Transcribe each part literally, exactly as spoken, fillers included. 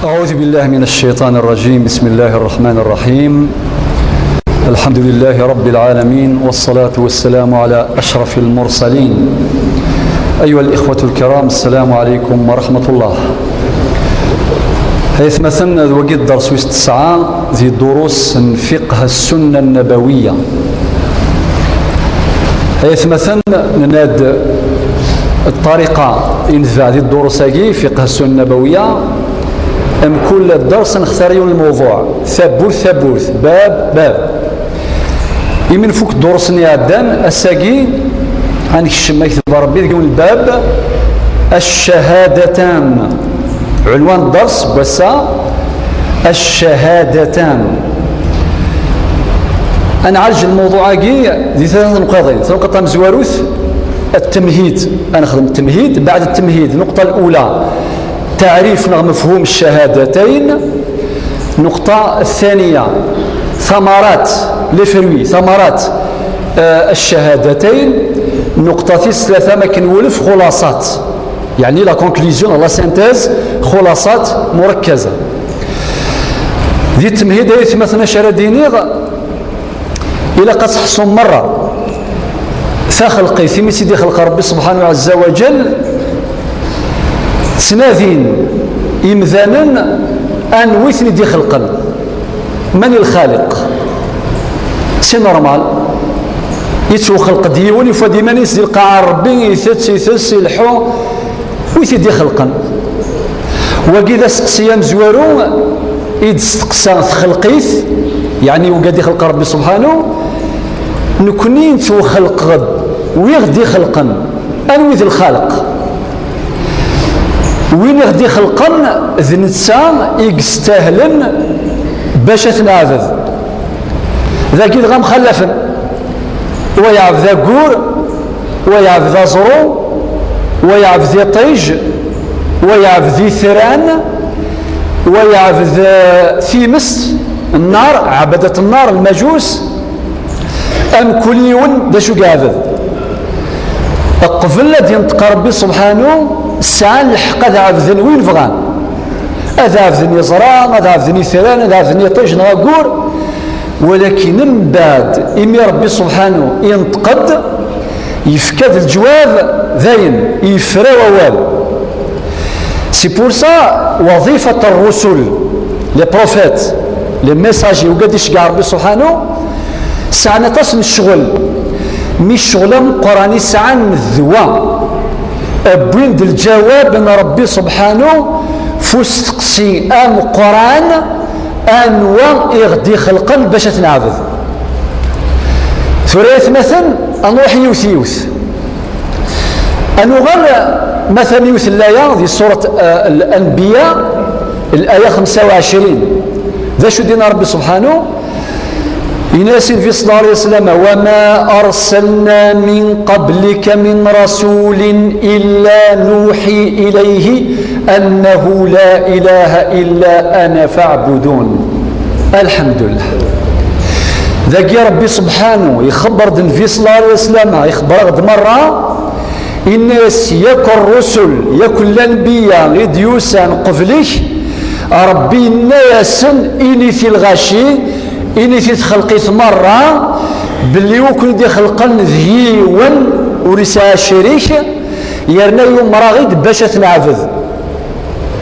أعوذ بالله من الشيطان الرجيم. بسم الله الرحمن الرحيم. الحمد لله رب العالمين، والصلاة والسلام على أشرف المرسلين. أيها الإخوة الكرام، السلام عليكم ورحمة الله. Aytmaten, d wagi dders wis tesɛa di durus n fiqh السنة النبوية. Aytmaten, nenna-d ṭṭariqa i nedbeɛ di ddurus-agi, fiqh السنة النبوية, mkul dders nextar yiwen lmewḍuɛ, tawwurt tawwurt, bab bab. Imi nfuk ddurus-nni iɛeddan, ass-agi ad nekcem, ad yekteb Rebbi, deg yiwen lbab, الشهادتان. Unwan dders n wass-a, الشهادتان. Ad nɛalej lmewḍuɛ-agi di tlata tenqiḍin. Tanqiḍt tamezwarut, التمهيد. Ad nexdem التمهيد. بعد التمهيد, النقطة الأولى, تعريف neɣ مفهوم الشهادتين. النقطة الثانية, ثمرات, les fruits, ثمرات, آه، الشهادتين. النقطة tis tlata, ma akken nwulef, خلاصات. يعني la conclusion, la synthèse, خلاصات مركزة. Di التمهيد, aytmaten, acu ara d-iniɣ, ilaq ad tḥeṣum merra taxelqit imi tt-id-ixelq Rebbi subḥanahu ɛezza wa jell. Ttnadin imdanen anwi i ten-id-ixelqen. من الخالق؟ C'est normal. Yettwexleq-d yiwen, yufa-d iman-is di lqaɛa n Rebbi, itett, itess, ileḥḥu. Wi t-id-ixelqen? Wagi d aseqsi amezwaru i d-testeqsa txelqit, yeɛni wigad ixelq Rebbi subḥanu. Nekni nettwexleq-d, wi ɣ-d-ixelqen, anwi d lxaleq? Win i ɣ-d-ixelqen d netta i yestahlen bac ad t-neɛbed. Dagi dɣa mxallafen. Wa yeɛbed aggur, wa yeɛbed aẓru, wa yeɛbed iṭij, wa yeɛbed itran, wa yeɛbed, eh, timest, nnar, ɛabadat nnar, lmajus. Amkul yiwen d acu i yeɛbed. Qbel ad yenṭeq Rebbi subḥanu, sɛan lḥeqq ad ɛebden win bɣan. Ad ɛebden iẓra, ad ɛebden itran, ad ɛebden iṭij neɣ aggur. Walakin mbeɛd, imi Rebbi subḥanu yenṭeq-d, yefka-d leǧwab, dayen, yefra wawal. C'est pour ça, وظيفة الرسل, les prophètes, les messagers, wigad iceggeɛ Rebbi subḥanu, sɛan aṭas n ccɣel. Mi ccɣel ameqqran i sɛan d wa, wwin-d lǧawab n Rebbi subḥanu f usteqsi ameqqran, anwa i ɣ-d-ixelqen bac ad t-neɛbed? Tura, aytmaten, ad nruḥ yiwet yiwet. Ad nuɣal, matan, yiwet n laya di surat, eh, Al-Anbiya, laya xemsa u ɛecrin. D acu d-yenna Rebbi subḥanu? Yenna-yas i Nnbi صلى الله عليه وسلم: وما أرسلنا من قبلك من رسول إلا نوحي إليه أنه لا إله إلا أنا فاعبدون. Alḥemdullah. Dagi Rebbi subḥanu ixebber-d Nnbi صلى الله عليه وسلم, ixebber-aɣ-d merra, yenna-yas, yakk ṛṛusul, yakk lanbiya i d-yusan qbel-ik, Rebbi yenna-yasen, init i lɣaci, init i txelqit merra, belli wi ken-id-ixelqen d yiwen, ur yesɛi acrik, yerna yumer-aɣ-id bac ad t-neɛbed.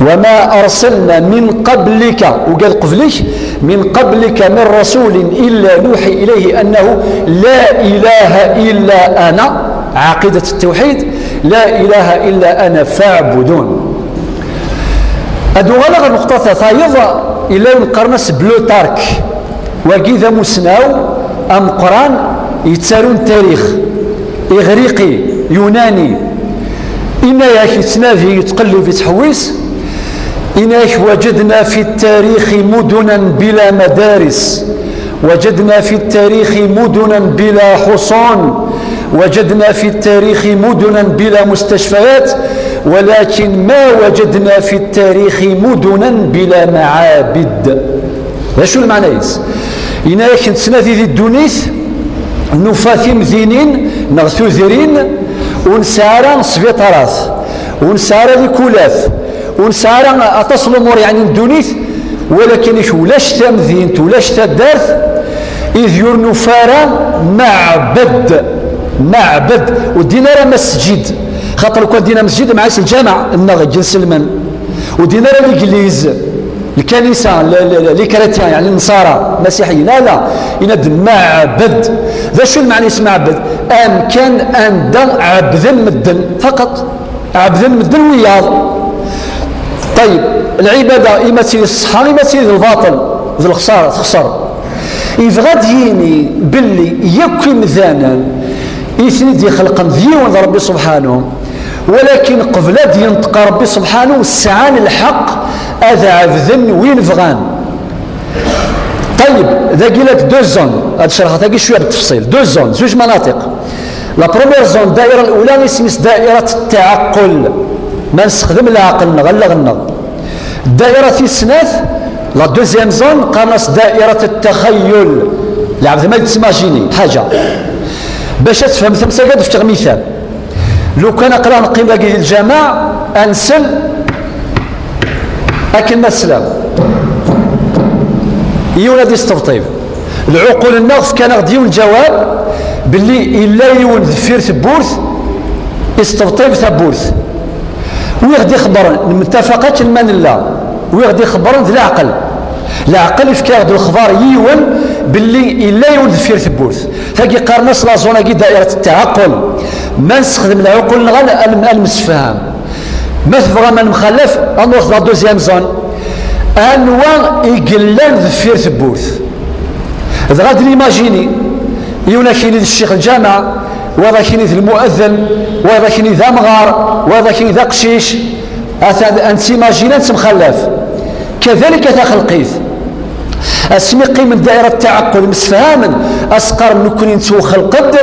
وما أرسلنا من قبلك, ugad qbel-ik, من قبلك من رسول إلا نوحي إليه أنه لا إله إلا أنا, عقيدة التوحيد, لا إله إلا أنا فاعبدون. Ad uɣaleɣ ɣer nneqṭa-ta tayeḍ, yella win qqaren-as Plutarque. Wagi d amusnaw ameqqran yettarun tarix, iɣriqi, yunani. Inna-yak, yettnadi, yettqellib, yettḥewwis. Inna-yak: وجدنا في التاريخ مدنا بلا مدارس، وجدنا في التاريخ مدنا بلا حصون، وجدنا في التاريخ مدنا بلا مستشفيات، ولكن ما وجدنا في التاريخ مدنا بلا معابد. D acu lmeɛna-is? Yenna-yak, nettnadi di ddunit, nufa timdinin neɣ tudrin ur nesɛi ara sbiṭarat, ur nesɛi ara likulat, Ur nesɛi ara aṭas n lumuṛ, yeɛni n ddunit, walakin ulac tamdint, ulac taddart ideg ur nufi ara maɛbed, maɛbed, ur ddin ara masǧid, xaṭer lukan ddin amesǧid, meɛna-s lǧameɛ nneɣ n yiselman, ur ddin ara legliz, lkanisa, le- le- le- les chrétiens, yeɛni nṣara, masiḥiyin, ala, yenna-d maɛbed. D acu lmeɛna-s maɛbed? Amkan anda ɛebden medden faqat. Ɛebden medden wiyaḍ. Ṭayeb, lɛibada ima d tid ṣṣeḥḥa, ima d tid lbaṭel, d lexṣara, texṣer. Yebɣa ad d-yini belli yakk imdanen i ten-id-ixelqen d yiwen d Ṛebbi subḥanu, walakin qbel ad d-yenṭeq Ṛebbi subḥanu sɛan lḥeqq ad ɛebden win bɣan. Ṭayeb, dagi la deux zones, ad cerḥeɣ tagi cwiya btefṣil. Deux zones, zuǧ manaṭiq. La première zone, ddaira lula, isem-is ddaira n ttaɛqul. Ma nessexdem leɛqel-nneɣ, allaɣ-nneɣ. Ddaira tis snat, la deuxième zone, qqaren-as ddaira n ttaxayyul. Lɛebd ma yettimajini ḥaǧa. Bac ad tfehmem tamsalt-agi, ad fkeɣ mital. Lukan aql-aɣ neqqim dagi di lǧameɛ, ad nsel akken ma teslam. Yiwen ad yesṭebṭib. Lɛuqul-nneɣ fkan-aɣ-d yiwen lǧawab belli yella yiwen deffir tewwurt, yesṭebṭib tawwurt. Wi ɣ-d-ixebbren, nemtafaq akken ma nella, wi ɣ-d-ixebbren d leɛqel. Leɛqel ifka-aɣ-d lexbar yiwen belli yella yiwen deffir tewwurt. Tagi qqaren-as la zone-agi ddaira n ttaɛqul. Ma nessexdem lɛuqul-nneɣ ad, ad, ad nemsefham. Ma tebɣam ad nemxallaf, ad nruḥ la deuxième zone. Anwa i yellan deffir tewwurt? Dɣa ad nimajini, yiwen ad k-yini d ccix lǧameɛ, wayeḍ ad k-yini d lmuaden, wayeḍ ad k-yini d amɣar, wayeḍ ad k-yini d aqcic. Atan ad nettimajini, ad nettemxallaf. Kadalika taxelqit. Asmi qqimen ddaira n ttaɛqul, msefhamen, as-qqaren nekkni nettwaxelq-d,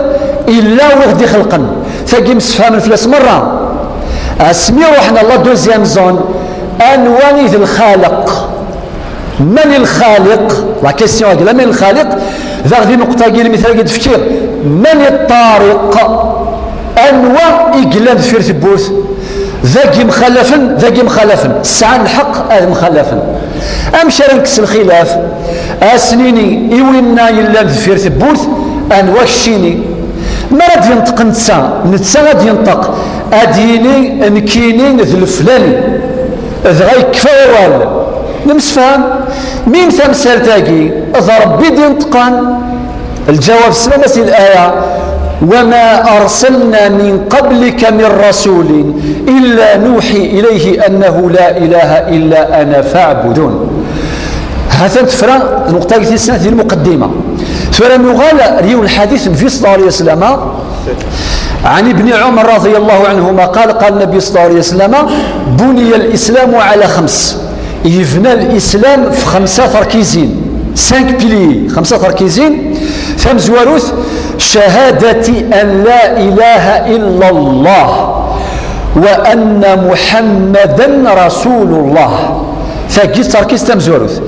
illa wi ɣ-d-ixelqen. Tagi msefhamen fell-as merra. Asmi ruḥen ɣer la deuxième zone, anwa i d lxaliq? Man lxaliq? La question-agi, la man lxaliq? Daɣ di nneqṭa-agi, lmital-agi d-fkiɣ, man ṭṭariq? Anwa i yellan deffir tewwurt? Dagi mxalafen, dagi mxalafen. Sɛan lḥeqq ad mxalafen. Amek ara nekkes lxilaf? Ad s-nini i winna yellan deffir tewwurt, anwa keččini? Mi ara d-yenṭeq netta, netta ad d-yenṭeq, ad d-yini nekkini d leflani. Dɣa yekfa wawal. Nemsefham? Min tamsalt-agi, d Ṛebbi i d-ineṭqen. Lǧawab, tesmam-as di laya: وما أرسلنا من قبلك من رسول إلا نوحي إليه أنه لا إله إلا أنا فاعبدون. Ha-t-an tefra nnuqṭa-agi tis snat di lmuqeddima. Tura nuɣal ar yiwen lḥadit n Nnbi صلى الله عليه وسلم. عن ابن عمر رضي الله عنهما قال: قال النبي صلى الله عليه وسلم: بني الإسلام على خمس. Yebna lislam f xemsa terkizin, cinq piliers, xemsa terkizin. Tamezwarut, شهادة أن لا إله إلا الله وأن محمدا رسول الله. Tagi d terkizt tamezwarut.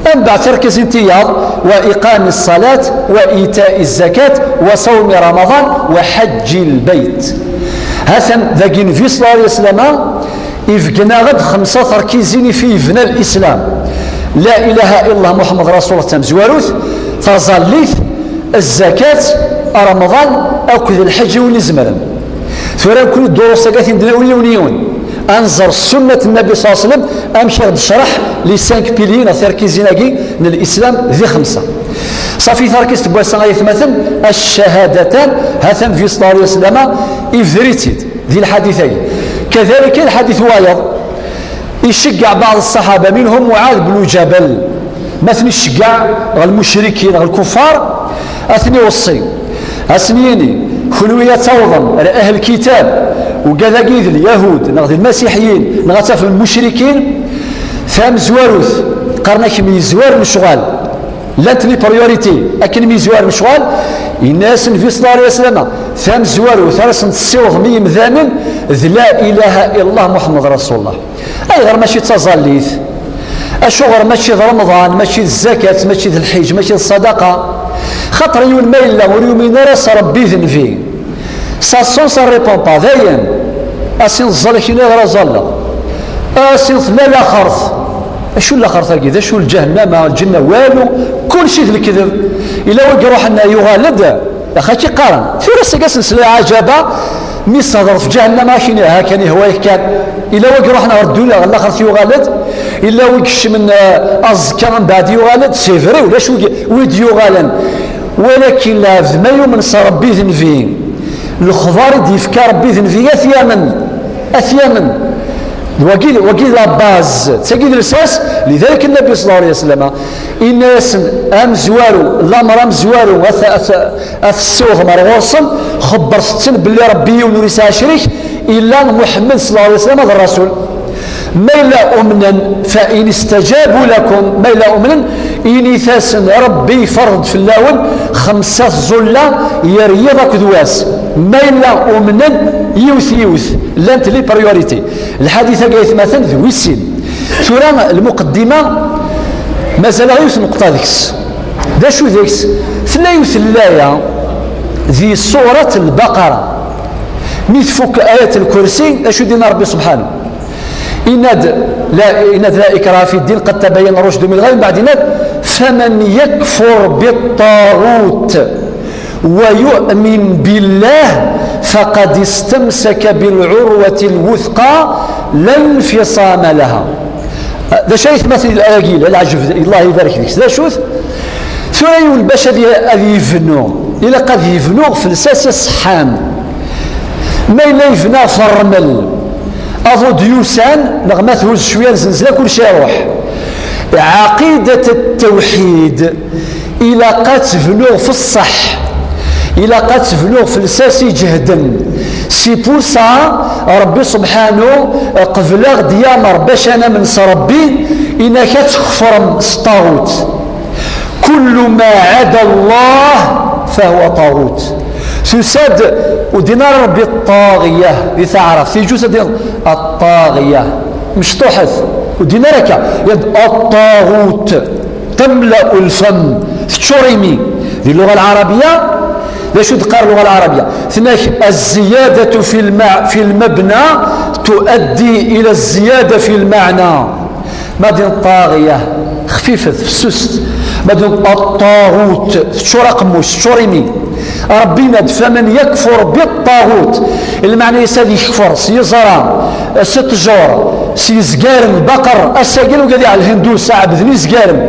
Mbeɛd, tarkizin tiyaḍ: وإقام الصلاة وإيتاء الزكاة وصوم رمضان وحج البيت. Ha-t-an dagi Nnbi صلى الله عليه وسلم ibeggen-aɣ-d xemsa terkizin i fi yebna lislam. لا إله إلا الله محمد رسول الله tamezwarut, taẓallit, zzakat, remḍan akked lḥeǧ i win izemren. Tura nekkni ddurus-agi ad t-id-nawi yiwen yiwen. Ad nẓer ssunnat Nnbi صلى الله عليه وسلم, amek i ɣ-d-tecreḥ les cinq piliers neɣ tirkizin-agi n lislam di xemsa. Ṣafi, tarkizt n wass-a ay atmaten, الشهادتان, ha-t-an Nnbi صلى الله عليه وسلم ibder-itt-id di lḥadit-agi. Kadalika lḥadit wayeḍ, iceggeɛ baɛḍ ṣṣaḥaba, منهم معاذ بن جبل, ma ten-iceggeɛ ɣer lmucrikin, ɣer lkuffar, ad ten-iweṣṣi, ad sen-yini: kunwi ad tawḍem ar ahl kitab, ugad-agi d lyahud neɣ d lmasiḥiyin, neɣ ad tafem lmucrikin, tamezwarut, qqaren-ak myezwar lecɣal, llant les priorités, akken myezwar lecɣal, yenna-yas Nnbi صلى الله عليه وسلم: tamezwarut ara sen-tessiwḍem i yimdanen d لا إله إلا الله محمد رسول الله. Ayɣer mačči d taẓallit? Acuɣer mačči d remḍan, mačči d zzakat, mačči d lḥiǧ, mačči d ṣṣadaqa? Xaṭer yiwen ma yella ur yumin ara s Ṛebbi d Nnbi, ça sonne, ça répond pas, dayen. Ad s-inẓel akken ad ara ẓalleɣ. Asin tella laxert. Acu n laxert-agi? D acu lǧahennama, lǧenna, walu? Kulci d lekdeb. Ila wagi ruḥen yuɣal-d, ax akka i qqaren. Tura s-agi asen-sla, ɛajaba, mi s-tehder ɣef ǧahennama, akin, ha kan ihwa-yak kan. Ila wagi ruḥen ɣer ddunit, ɣer laxert yuɣal-d. Ila wi ikecmen, eh, aẓekka mbeɛd yuɣal-d. C'est vrai, ulac wi, wi d-yuɣalen. Walakin lɛebd ma yumen s Rebbi d Nnbi, lexbar i d-yefka Rebbi d Nnbi, ad t-yamen. Ad t-yamen. D wagi, wagi d la base, d tagi d lsas. Lidalik Nnabi sallallahu alayhi wa sallam, inna-yasen amezwaru, lamer amezwaru, ad t-, ad t-, ad t-tessiwḍem ar ɣur-sen, xebbret-ten belli Rebbi yiwen ur yesɛi acrik, illa Muḥemmed sallallahu alayhi wa sallam d Rasul. Ma yella umnen, fa in istajabu lakum, ma yella umnen, init-asen Rebbi iferḍ-d fell-awen xemsa tẓulla, yir yiḍ akked wass. Ma yella umnen, yiwet yiwet, llant les priorités. Lḥadit-agi aytmaten d wis sin. Tura lmuqeddima, mazal-aɣ yiwet n nneqṭa deg-s. D acu deg-s? Tella yiwet n laya di surat Lbaqara. Mi tfuk ayat lkursi, acu d-yenna Rebbi subḥanahu? Inna-d, la, inna-d: لا إكراه في الدين قد تبين الرشد من الغي. Mbeɛd inna-d: فمن يكفر بالطاغوت ويؤمن بالله فقد استمسك بالعروة الوثقى لا انفصام لها. D acu ay tmatin ayagi, lɛejb, Allah ibarek deg-s. D acu-t? Tura yiwen bac ad y-, ad yebnu, ilaq ad yebnu ɣef lsas iṣeḥḥan. Ma yella yebna ɣef ṛṛmel, aḍu d-yusan, neɣ ma thuzz cwiya n zenzla, kulci iṛuḥ. Ɛaqidat ttawḥid, ilaq ad tebnu ɣef ṣṣeḥ, ilaq ad tebnu ɣef lsas iǧehden. C'est pour ça, Rebbi subḥanu, qbel aɣ-d-yamer bac ad namen s Rebbi, inak ad tkefrem s ṭaɣut. كل ما عدا الله فهو طاغوت. Tusa-d, ur d-yenni ara Rebbi ṭṭaɣiya di taɛrabt, yeǧǧa-tt ad d-yenni ṭṭaɣiya. Mecṭuḥet. Ur d-yenni ara akka, yenna-d ṭṭaɣut. تملأ الفم, teččur imi. Di lluɣa lɛarabiya, d acu d-teqqar lluɣa lɛarabiya? Tenna-k الزيادة في المع-, في المبنى تؤدي إلى الزيادة في المعنى. Ma d-yenna ṭṭaɣiya, xfifet, fessuset. Ma d-yenna ṭṭaɣut, teččur aqemmuc, teččur imi. Rebbi yenna-d: فمن يكفر بالطاغوت. Lmeɛna-is ad yekfer s yiẓra, s ṭṭjur, s yizgaren, lbaqer, ass-agi ugad iɛel Lhindus, ɛebden izgaren.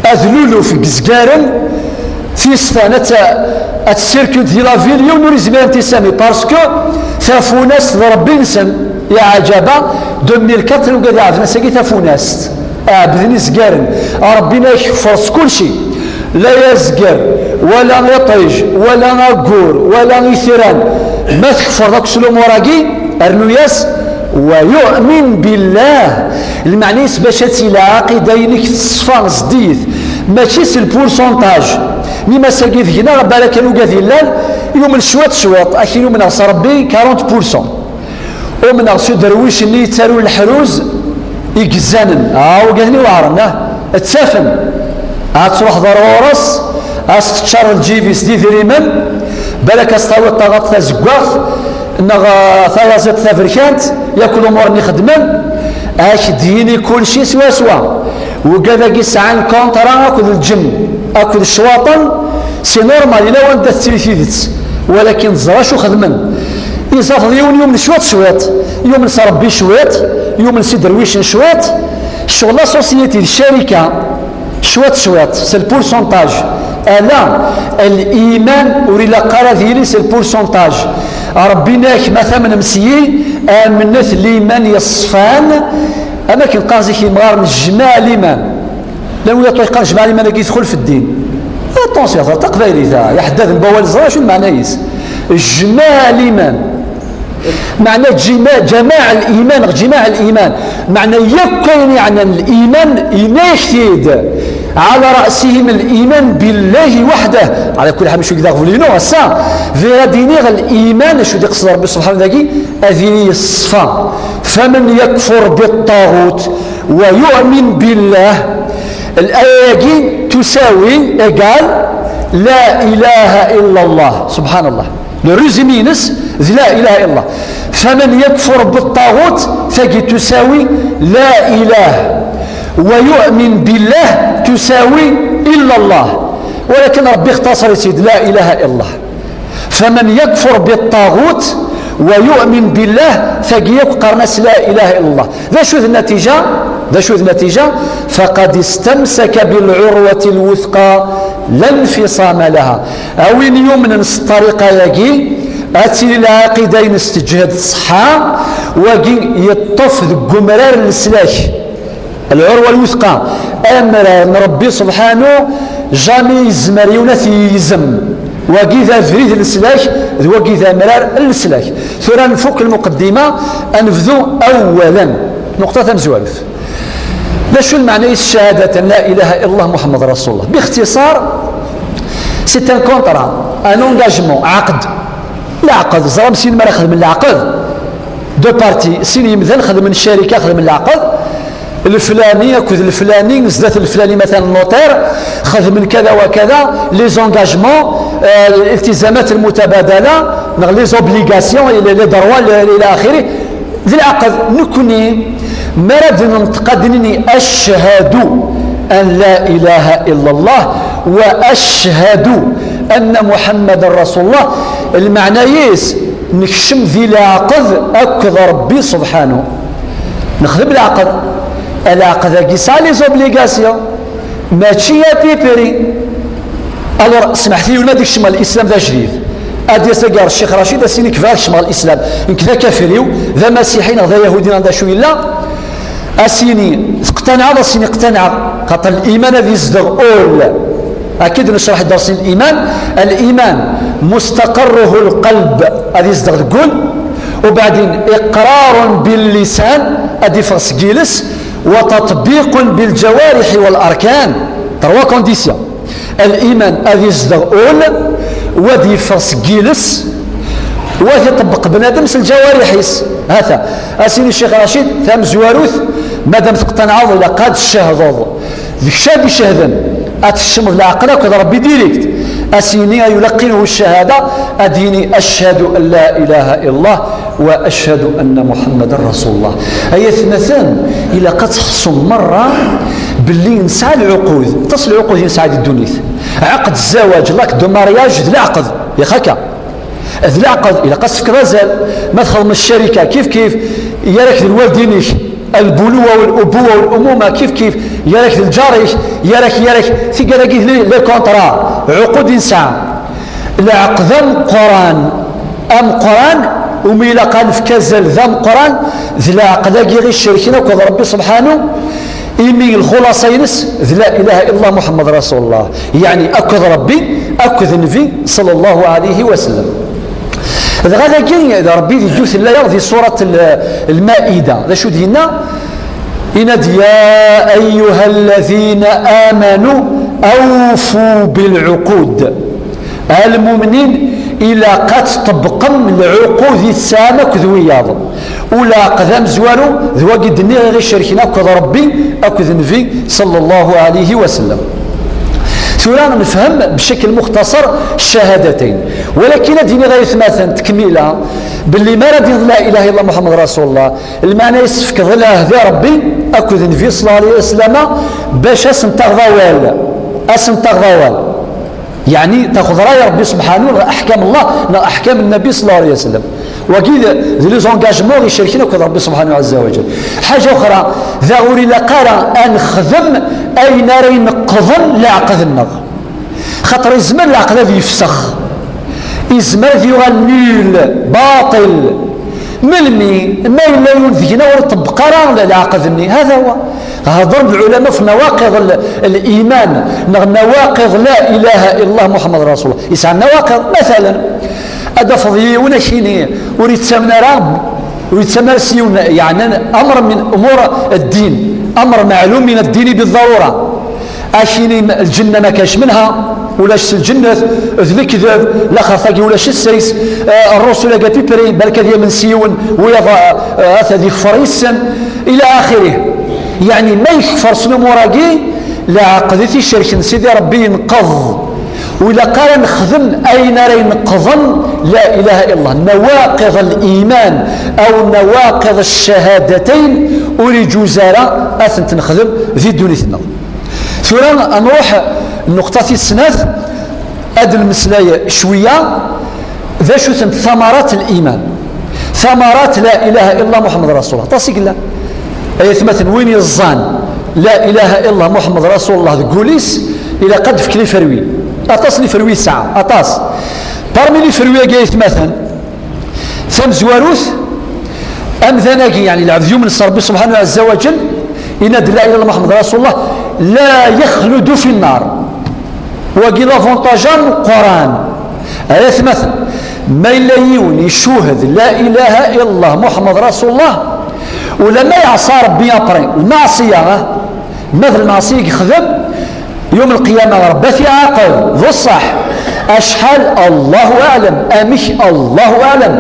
Adluluf deg izgaren, tisfan ad t-, ad tessirkul di la ville, yiwen ur yezmir ad t-isami, parce que tafunast d Rebbi-nsen. Iɛǧaba, deux mille quatre ugad iɛebden ass-agi tafunast, ɛebden izgaren. Rebbi-nneɣ ikeffer s kulci, la azger, wala iṭij, wala aggur, wala itran. Ma tkefreḍ akk s lumuṛ-agi, rnu-yas: ويؤمن بالله. Lmeɛna-is bac ad tili lɛaqida-inek teṣfa, zeddiget, mačči s le pourcentage. Mi ma ass-agi deg-neɣ, balak ugad yellan, yumen cwiṭ cwiṭ, akken umneɣ s Rebbi quarante pour cent. Umneɣ s uderwic-nni yettaru leḥruz i yeẓẓanen. Ah, ugad-nni weɛren, ah, ttafen. Ad truḥeḍ ar ɣur-s, ad s-teččareḍ lǧib-is d idrimen, balak ad s-tawiḍ taɣaṭ tazeggaɣt, neɣ, ah, tayaziḍt taberkant, yak lumuṛ-nni xedmen, ad ak-d-yini kulci swaswa. Ugad-agi sɛan kontra akked lǧenn, akked ccwaṭen, c'est normal, yella wanda tettili tidet, walakin teẓra acu xedmen. Iẓafeḍ yiwen yumen cwiṭ cwiṭ, yumen s Rebbi cwiṭ, yumen s iderwicen cwiṭ, ccɣel la société d ccarika, cwiṭ cwiṭ, c'est le pourcentage. Ala, liman ur ilaq ara ad yili c'est le pourcentage. Rebbi-nneɣ, ma tamnem s-yi, amnet liman yeṣfan, am akken qqaren zik yimɣaren, jmaɛ liman. Llan wid yeqqaren jmaɛ liman-agi yedxel fi ddin. Attention, taqbaylit-a, iḥeddaden n wawal ẓran acu lmeɛna-is. Jmaɛ liman. Meɛna jima-, jamaɛ liman, jmaɛ liman. Meɛna yakk ayen yeɛnan liman, yenna-yak-t-id. على رأسهم الإيمان بالله وحده. Ɛla kulli ḥal, mačči d aɣbel-inu ass-a. Bɣiɣ ad iniɣ liman, acu d-iqsed Rebbi subḥanahu dagi, ad yili yeṣfa. فمن يكفر بالطاغوت ويؤمن بالله. Laya-agi tusawi, égal, لا إله إلا الله. Subḥanallah. Le résumé-ines, D la ilaha illallah. Faman yakfur biṭṭaɣut, tagi tusawi la ilah, wa yu'min billah tusawi illa Allah. Walakin Ṛebbi ixtaṣer-itt-id la ilaha illallah. Faman yakfur biṭṭaɣut wa yu'min billah, tagi yakk qqaren-as la ilaha illallah. D acu d nnatiǧa? D acu d nnatiǧa? Faqad istamsaka bil urwati lwuthqa la nfisama laha. A win yumnen s ṭṭariqa-yagi, ad tili lɛaqida-ines teǧhed ṣṣeḥḥa, wagi yeṭṭef deg umrar n leslak. Lɛurwa lwuthqa, amrar n Ṛebbi subḥanu, jamais yezmer yiwen ad t-yegzem. Wagi d abrid n leslak, d wagi d amrar n leslak. Tura nfuk lmuqeddima, ad nebdu awwalan. Nuqṭa tamezwarut. D acu lmeɛna-is cahadatan la ilaha illallah Muḥemmed Rasulullah? Bixtiṣar, c'est un contrat, un engagement, ɛaqed. Leɛqed, ẓram sin mi ara xedmen leɛqed. Deux parties, sin yimdanen xedmen ccarika, xedmen leɛqed. Leflani akked leflani, zdat leflani matan notaire, xedmen kada wa kada, les engagements, euh, الالتزامات المتبادلة, neɣ les obligations, les, les droits, ila axiri. D leɛqed. Nekni, mi ara d-nenṭeq ad d-nini ashhadu an la ilaha illa Allah wa ashhadu anna Muḥammadan Rasulullah, lmeɛna-is nekcem di leɛqed akked Ṛebbi subḥanu. Nexdem leɛqed. Leɛqed-agi yesɛa les obligations. Mačči à pipri. Alors, smeḥt-iyi, ma d-ikcem ɣer lislam d ajdid. Ad d-yas dagi ɣer Ccix Racid, ad s-yini kbɣiɣ ad kecmeɣ ɣer lislam. Nekk d akafriw, d amasiḥi neɣ d ayahudi neɣ d acu yella. Ad s-yini teqtanɛeḍ, ad s-yini qtanɛeɣ. Xaṭer liman ad yezdeɣ ul. Akka i d-necreḥ ddersi n liman. Liman mustaqarruhu lqalb, ad yezdeɣ deg ul. Ubeɛdin, iqrarun bil lisan, ad d-iffeɣ seg yiles. Wa tatbiqun bil ǧawariḥi wal arkan. Trois conditions. Liman ad izdeɣ ul, wa ad yeffeɣ seg yiles, wa ad iṭebbeq bnadem s lǧawariḥ-is. Hata, ad s-yini Ccix Racid, tamezwarut, madam teqtanɛeḍ, ilaq ad tcehdeḍ. D kečč ad icehden, ad tkecmeḍ leɛqel akked Ṛebbi direct. Ad s-yini, a yulaqinuhu ccahada, ad yini, ashhadu an la ilaha illallah, wa ashhadu anna Muḥammadan Rasulullah. Ay atmaten, ilaq ad tḥessum merra belli nesɛa lɛuqud. Aṭas n lɛuqud i nesɛa di ddunit. Ɛaqed zzawaj, l'acte de mariage, d leɛqed. Yak akka. D leɛqed, ilaq ad s-tefkeḍ azal. Ma txedmeḍ ccarika, kif kif, gar-ak d lwaldin-ik, albuluwa, walubuwa, walumuma, kif kif, gar-ak d lǧar-ik, gar-ak, gar-ak, tigara-agi d les contrats, ɛuqud i nesɛa. Leɛqed ameqqran, ameqqran, umi ilaq ad nefk azal d ameqqran, d leɛqed-agi i ɣ-icerken akked Ṛebbi subḥanu, imi lxulaṣa-ines d la ilaha illallah Muḥemmed Rasulullah, yeɛni akked Ṛebbi, akked Nnbi, ṣalla Llahu ɛalayhi wa sallam. Dɣa dagi, d Ṛebbi di ddut n laya di surat l-, Lmaida, d acu d-yenna? Yenna-d, يا أيها الذين آمنوا أوفوا بالعقود. A lmumnin, ilaq ad tṭebbqem lɛuqud i tesɛam akked wiyaḍ. U leɛqed amezwaru, d wagi d-nniɣ i ɣ-icerken akked Ṛebbi, akked Nnbi, ṣalla Llahu ɛalayhi wa sallam. Tura nefhem bcekl muxtaṣer ccahadatayn. Walakin ad d-iniɣ ay atmaten tkemmila, belli mi ara d-iniḍ la ilaha illallah Muḥemmed Rasulullah, lmeɛna-is tefkeḍ lɛehd i Ṛebbi akked Nnbi ṣalla Llahu ɛalayhi wa sallam bac ad sen-taɣeḍ awal. Ad sen-taɣeḍ awal. Yeɛni taxeḍ ṛṛay Ṛebbi subḥanu neɣ aḥkam Allah neɣ aḥkam Nnabi ṣalla Llahu ɛalayhi wa sallam. Wagi d, d les engagements i icerken akked Ṛebbi subḥanu ɛazza wa ǧal. Ḥaǧa uxra, daɣ ur ilaq ara ad nexdem ayen ara ineqḍen leɛqed-nneɣ. Xaṭer izmer leɛqed ad yefsex. Izmer ad yuɣal nul, baṭel. Melmi? Ma yella yiwen deg-neɣ ur iṭebbeq ara le-, leɛqed-nni. Hada huwa. Hedren lɛulama f nawaqiḍ l-, liman, neɣ nawaqiḍ la ilaha illallah Muḥemmed Rasulullah. Yesɛa nawaqiḍ, matalan, ad d-tafeḍ yiwen ad k-yini ur yettamen ara, ur yettamen ara s yiwen, yeɛnan amr min umur ddin, amr meɛlum min ddini biḍḍarura. Ad k-yini lǧenna ma kac menha, ulac s lǧennet, d lekdeb, laxert-agi ulac ssayes, eh, ṛṛusul-agi à peu près, balak ad yamen s yiwen, wiyaḍ, eh, ata ad ikfer yes-sen, ila axirih. Yeɛni ma yekfer s lumuṛ-agi, leɛqed i t-icerken Sidi Ṛebbi yenqeḍ. Ur ilaq ara nexdem ayen ara ineqḍen la ilaha illallah, nawaqid al-iman aw nawaqid al-cahadatayn, ur iǧuz ara ad tent-nexdem di ddunit-nneɣ. Tura ad nruḥ nnuqṭa tis snat, ad nmeslay cwiya d acu-tent ثمرات الإيمان. ثمرات لا إله إلا الله محمد رسول الله. Aṭas i yellan. Ay atmaten, win yeẓẓan la ilaha illallah Muḥemmed Rasulullah deg wul-is, ilaq ad d-fken iferwi. Aṭas n iferwi yesɛa, aṭas. Parmi iferwi-agi, ay atmaten, tamezwarut, amdan-agi, yeɛni lɛebd yumen s Ṛebbi subḥanahu ɛezza wa jell, yenna-d la ilaha illallah Muḥemmed Rasulullah, la yaxludu fi nnar. Wagi d avantaj ameqqran. Ay atmaten, ma yella yiwen icuhed la ilaha illallah Muḥemmed Rasulullah, ulamma yeɛṣa Ṛebbi après, lmeɛṣiya, ah, ma d lmeɛṣiya i yexdem, yum lqiyama Ṛebbi ad t-iɛaqeb, d ṣṣeḥ. Acḥal, Allahu aɛlam, amek, Allahu aɛlam,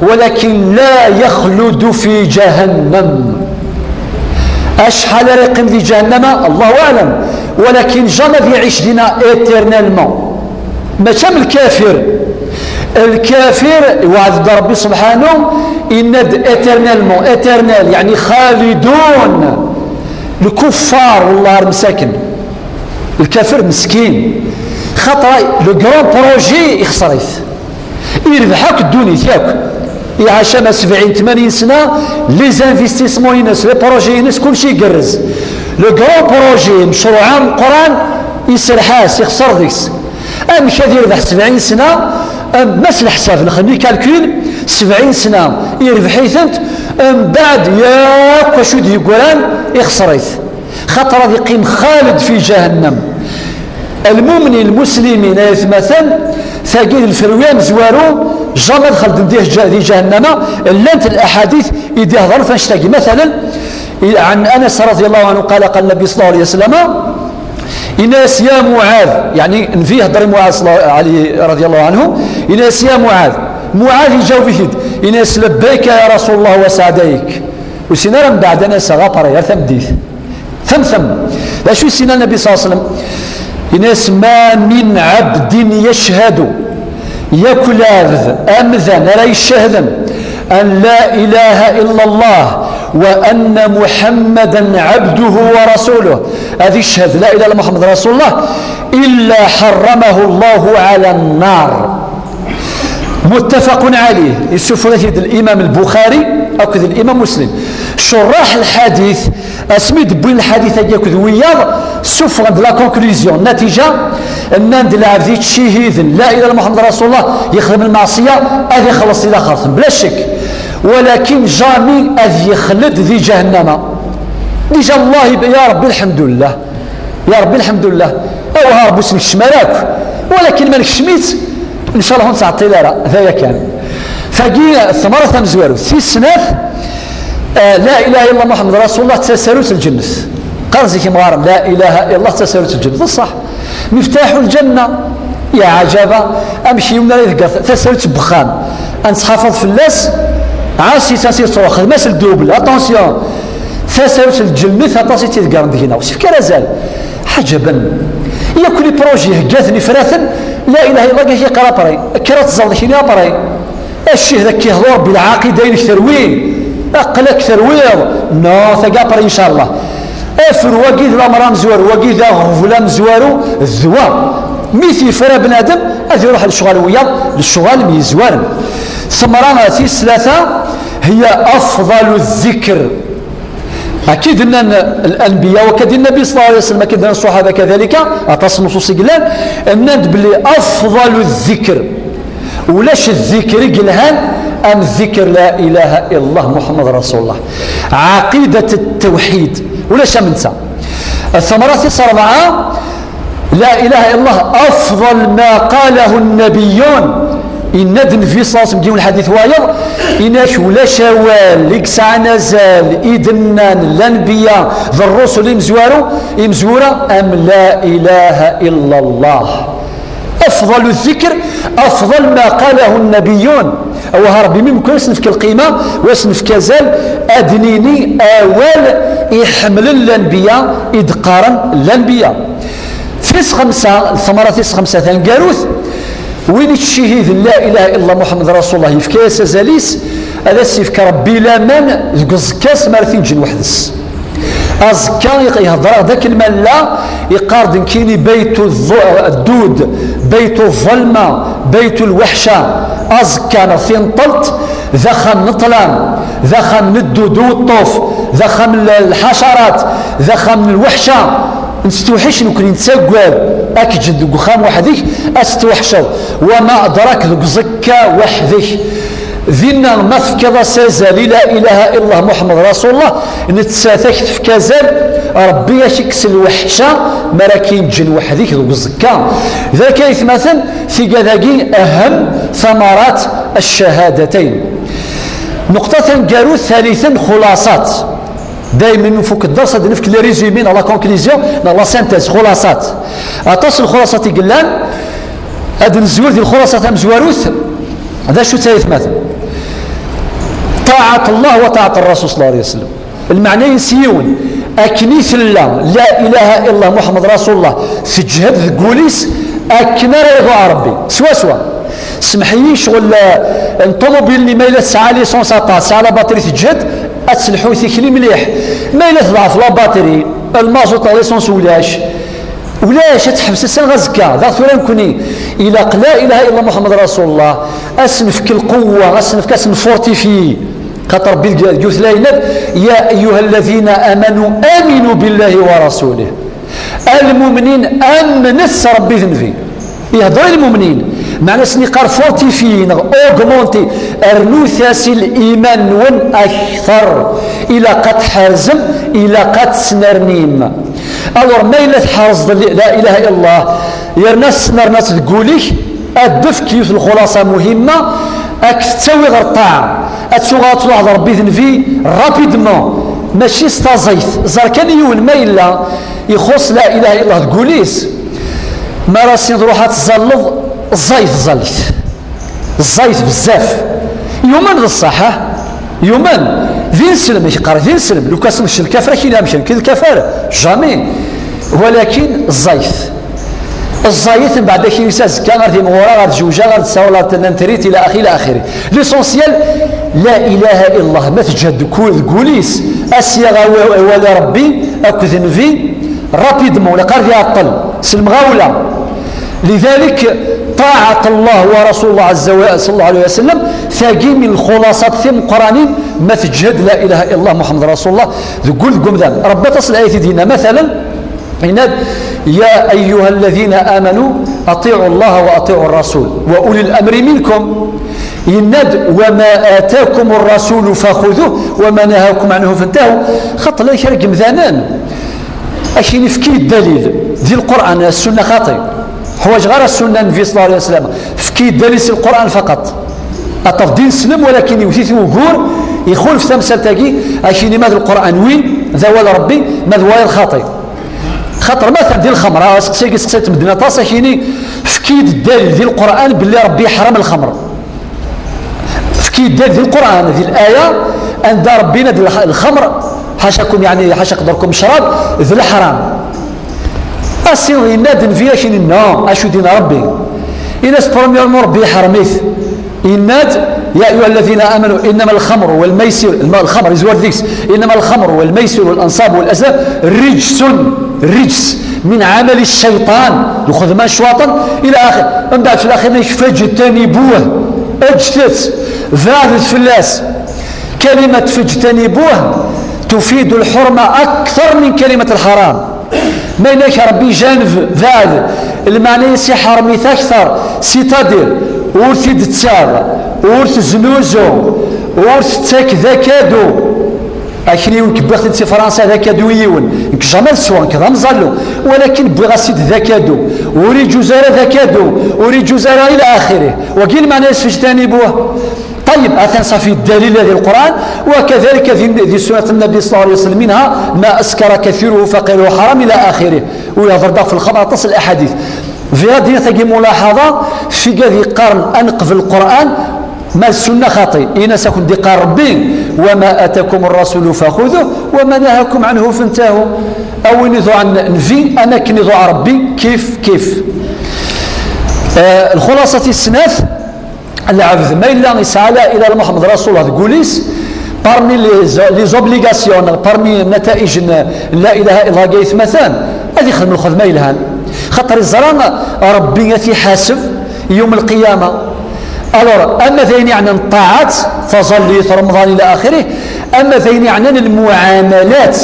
walakin la yaxludu fi ǧahannam. Acḥal ara yeqqim di ǧahennama, Allahu aɛlam, walakin jamais ad iɛic dina éternellement. Mačči am lkafir. Lkafir, iweɛd-d Ṛebbi subḥanahu, yenna-d éternellement, éternel, yeɛni xalidun. Lkuffar, wellah ar msaken. Lkafir meskin. Xaṭer le grand projet ixṣer-it. Irbeḥ akk ddunit yakk. Iɛac ama sebɛin, tmanyin sna, les investissements-ines, les projets-ines, kulci igerrez. Le grand projet, mecruɛ ameqqran, iserḥ-as, ixṣer deg-s. Amek ad irbeḥ sebɛin sna? Am, ma s leḥsab, nexdem les calculs, sebɛin sna irbeḥ-itent, mbeɛd yakk acu d-yeggran, ixṣer-it. Xaṭer ad iqqim xaled fi ǧahennam. Lmumnin, lmuslimin, ay atmaten, tagi d lferwi amezwaru, jamais ad xelden di ǧa-, di ǧahennama. Llant laḥadit i d-ihedren f annect-agi. Matalen, i-, ɛan Anas raḍi Allahu ɛanhu qala, qala Nnabi ṣalla Llahu ɛalayhi wa sallam, yenna-yas, ya Muɛad, yeɛni Nnbi ihedder i Muɛad ṣalla-, ɛli raḍi Allahu ɛanhu, yenna-yas, ya Muɛad. Muɛad iǧaweb-it-id, yenna-yas, labbayka ya Rasul Allah wa saɛdayk. Ur sin ara mbeɛd Anas ɣer après, ar tameddit. Temtem. D acu i s-yenna Nnbi ṣalla Llahu ɛalayhi wa sallam? Yenna-yas, ma min ɛebdin yachhadu, yakk lɛebd, amdan, ara icahden an la ilaha illa Allah wa anna Muḥammadan ɛebduhu wa rasuluh, ad icehhed la ilaha illa Muḥemmed Rasulullah, illa ḥerramahu Allahu ɛala nnar. Muttafaqun ɛalayh, yessufeɣ-it-id Limam Lbuxari akked Limam Muslim. Curraḥ lḥadit, asmi d-wwin lḥadit-agi akked wiyaḍ, ssufɣen-d la conclusion, nnatiǧa, nnan-d lɛebd yettcihiden la ilaha illa Muḥemmed Rasulullah, yexdem lmeɛṣiya, ad ixelleṣ di laxert, bla ccek. Walakin jamais ad yexled di ǧahennama. Déjà Allah, ya Ṛebbi, lḥemdullah. Ya Ṛebbi, lḥemdullah. Awah, Ṛebbi, ur s-nekcem ara akk. Walakin ma nekcem-itt, ncallah ur nettɛeṭṭil ara. D aya kan. Tagi, ثمرة tamezwarut. Tis snat, eh, la ilaha illa Muḥemmed Rasulullah d tasarut n lǧennet. Qqaren zik imɣaren, la ilaha illa d tasarut n lǧennet. D ṣṣeḥ. Miftaḥu lǧenna. Ya ɛajaba, amek yiwen ara iḍegger tasarut n wexxam, ad nettḥafeḍ fell-as, ɛass-itt, ɛass-itt, truḥ, xdem-as ldubl, attention, tasarut n lǧennet aṭas i tt-iḍeggren deg-neɣ, ur s-yefki ara azal. Ḥaǧaben, yakk les projets heggaten ifraten, la ilaha illallah, yak iqqar après, kker ad teẓreḍ kini après. Ccihda k-ihḍu Ṛebbi, lɛaqida-inek terwi, aql-ak terwiḍ. Non, tagi après, ncallah. Afru, wagi d lamer amezwaru, wagi d aɣbel amezwaru, d wa. Mi t-yefra bnadem, ad iruḥ lecɣal wiyaḍ, lecɣal myezwaren. Tumra tis tlata, hiya afḍalu zzikr. Akka i d-nnan lanbiya, akka d Nnabi ṣalla Llahu ɛalayhi wa sallam, akka i d-nnan ṣṣuḥaba kadalika, aṭas n nuṣuṣ i yellan, nnan-d belli afḍalu zzikr, ulac zzikr i yelhan am zzikr la ilaha illallah Muḥemmed Rasulullah. Ɛaqidat ttawḥid, ulac am netta. Tumra tis ṛebɛa, la ilaha illallah afḍal ma qalahu nnabiyyun. Yenna-d Nnbi ṣalla Llahu ɛalayhi wa sallam deg yiwen lḥadit wayeḍ, yenna-k ulac awal i yesɛan azal i d-nnan lanbiya d ṛṛusul imezwaru, imezwura am la ilaha illallah. Afḍalu zzikr, afḍal ma qalahu nnabiyyun. Awah Ṛebbi, mi mkul ad s-nefk lqima, u ad s-nefk azal, ad d-nini awal iḥemmlen lanbiya, i d-qqaren lanbiya. Tis xemsa, ثمرة tis xemsa taneggarut, win ittcihiden la ilaha illallah Muḥemmed Rasulullah, yefka-yas azal-is, ad as-yefk Rebbi laman deg uẓekka-s mi ara t-yeǧǧen weḥd-s. Aẓekka, ihedder-aɣ-d akken ma nella, iqqar-d nekkini baytu ḍḍu-, ddud, baytu ḍḍelma, baytu lweḥca. Aẓekka neɣ tinṭelt d axxam n ṭṭlam, d axxam n ddud uweṭṭuf, d axxam n lḥacarat, d axxam n lweḥca. Nettewḥic nekkni, nettaggad. Ad k-ǧǧen deg uxxam weḥd-k, ad tettweḥceḍ. Wama adrak, deg uẓekka weḥd-k. Dinna ma tefkiḍ-as azal i la ilaha illallah Muḥemmed Rasulullah, nettat ad k-tefk azal, Rebbi ad k-ikkes lweḥca mi ara k-yeǧǧen weḥd-k deg uẓekka. D akka ay atmaten, tigad-agi ahem ثمرات الشهادتين. Nuqṭa taneggarut, ثالثا, xulaṣat. Daymen nfuk dders ad nefk le résumé neɣ la conclusion neɣ la synthèse, xulaṣat. Aṭas n lxulaṣat i yellan, ad nezwir di lxulaṣa tamezwarut. D acu-tt ay atmaten? طاعة الله وطاعة الرسول صلى الله عليه وسلم. Lmeɛna-ines yiwen, akken i tella la ilaha illallah Muḥemmed Rasulullah teǧhed deg wul-is, akken ara iḍuɛ Rebbi swaswa. Semḥ-iyi ccɣel, eh, n ṭumubil-nni, ma yella tesɛa licence aṭas, tesɛa la batterie teǧhed, ad telḥu tikli mliḥ. Ma yella teḍɛef la batterie, lmazuṭ neɣ licence ulac, ulac, ad teḥbes ass-a neɣ azekka. Daɣ tura nekkni, ilaq la ilaha illallah Muḥemmed Rasulullah, ad s-nefk lqewwa, ad s-nefk, ad s-nfurtifiyi. Xaṭer Rebbi deg, deg yiwet laya yenna-d: يا أيها الذين آمنوا آمنوا بالله ورسوله. A lmumnin, amnet s Rebbi d Nnbi. Ihder i lmumnin, meɛna asen-iqqar fortifiyi neɣ augmenti, rnut-as i liman-nwen akter. Ilaq ad tḥerzem, ilaq ad tesnernim. Alors, ma yella tḥerzeḍ la ilaha illallah, yerna tesnernaḍ deg wul-ik, ad d-tefk yiwet n lxulaṣa muhimma, ad k-tettawi ɣer ṭṭaɛa, ad tuɣal ad tṛuḥeḍ Rebbi d Nnbi rapidement, mačči s taẓayt. Ẓer kan yiwen ma yella ixuṣ la ilaha illallah deg wul-is, mi ara s-tiniḍ ruḥ ad tẓalleḍ, ẓẓayet, ẓẓallet. Ẓẓayet bezzaf. Yumen d ṣṣeḥ, ah? Yumen. D ineslem, i k-qqar d ineslem. Lukan s-, nekk d lkafir, ad k-yini amek, nekk d lkafir? Jamais. Walakin ẓẓayet. Ẓẓayet, mbeɛd ad k-yini azekka ar d imɣura, ar d jewja, ar d sawla, ar d tannantrit, ila axi, ila axiri. L'essentiel, la ilaha illallah, ma teǧhed deg wul-, deg wul-is, ad s-yaɣ awa-, awal i Rebbi akked Nnbi, rapidement, ula qqar d iɛeṭṭel, s lemɣawla. لذلك طاعة الله ورسول الله عز وجل، صلى الله عليه وسلم, tagi min lxulaṣat timeqqranin ma teǧhed la ilaha illallah Muḥemmed Rasulullah deg wul deg umdan. Rebbi aṭas n layat i d-yenna, matalan, yenna-d: يا أيها الذين آمنوا أطيعوا الله وأطيعوا الرسول وأولي الأمر منكم. Yenna-d: وما آتاكم الرسول فخذوه وما نهاكم عنه فانتهوا. Xaṭer la kra n yemdanen, ad k-yini efk-iyi-d dalil di Lqur'an, Ssunna xaṭi. Ḥwaǧeɣ ara Ssunna n Nnbi صلى الله عليه وسلم. Efk-iyi-d dalil si Lqur'an faqat. Ad tafeḍ d ineslem, walakin iwet-it wugur, ixulef tamsalt-agi, ad k-yini ma d Lqur'an win, d awal Rebbi, ma d wayeḍ xaṭi. Xaṭer matan di lxemra, aseqsi-agi seqsayt medden aṭas, ad k-yini efk-iyi-d dalil di Lqur'an belli Rebbi yeḥrem lxemr. Efk-iyi-d dalil di Lqur'an, di laya, anda Rebbi yenna-d lx-, lxemr, ḥacakum, yeɛni, ḥaca qedrkum, ccrab, d leḥram. Asi yenna-d Nnbi, ak-yini non, acu din Rebbi? Yenna-as premièrement Rebbi yeḥrem-it. Yenna-d: يا أيها الذين آمنوا إنما الخمر والميسر, lma-, lxemr, yezwar deg-s, إنما الخمر والميسر والأنصاب والأزلام رجس, رجس من عمل الشيطان, lxedma n ccwaṭan, ila axir. Mbeɛd fi laxir yenna-k: فاجتنبوه, ǧǧet-t, beɛdet fell-as. كلمة فاجتنبوه تفيد الحرمة أكثر من كلمة الحرام. Ma yenna-k Rebbi janeb, beɛd, lmeɛna-s iḥrem-it akter, c'est-à-dire ur t-id-ttaɣ, ur teznuzu, ur tettak d akadu. Akni nekk wwiɣ-t-id si Fransa d akadu i yiwen, nekk jamais ad t-sweɣ, nekk d amẓallu, walakin wwiɣ-as-t-id d akadu. Ur iǧuz ara d akadu, ur iǧuz ara ila axiri. Wagi lmeɛna-s فاجتنبوه. Ṭayyeb, atan ṣafi ddalil di Lqur'an, wa kadalika di, di sunat Nnabi صلى الله عليه وسلم, منها ما أسكر كثيره فقيل له حرام إلى آخره. U yehder daɣ fi lxemr aṭas n laḥadit. Bɣiɣ ad d-iniɣ tagi mulaḥaḍa, fi gad yeqqaren ad neqbel Lqur'an, Ma d ssunna xaṭi, ini-as ad kent-d-iqqar Ṛebbi: وما آتاكم الرسول فخذوه وما نهاكم عنه فانتهوا. Ayen iḍuɛen Nnbi, am akken iḍuɛ Ṛebbi, kif kif. Eh, lxuṣaṣa tis snat, lɛebd ma yella yesɛa la ilaha illa Muḥemmed Rasulullah deg wul-is, parmi les, les obligations, parmi nataij n la ilaha illa ay atmaten, ad ixdem lxedma yelhan. Xaṭer iẓra Ṛebbi ad t-iḥaseb yawm lqiyama. Alors, ama d ayen yeɛnan ṭṭaɛat, taẓallit, Remḍan ila axirih, ama d ayen yeɛnan lmuɛamalat,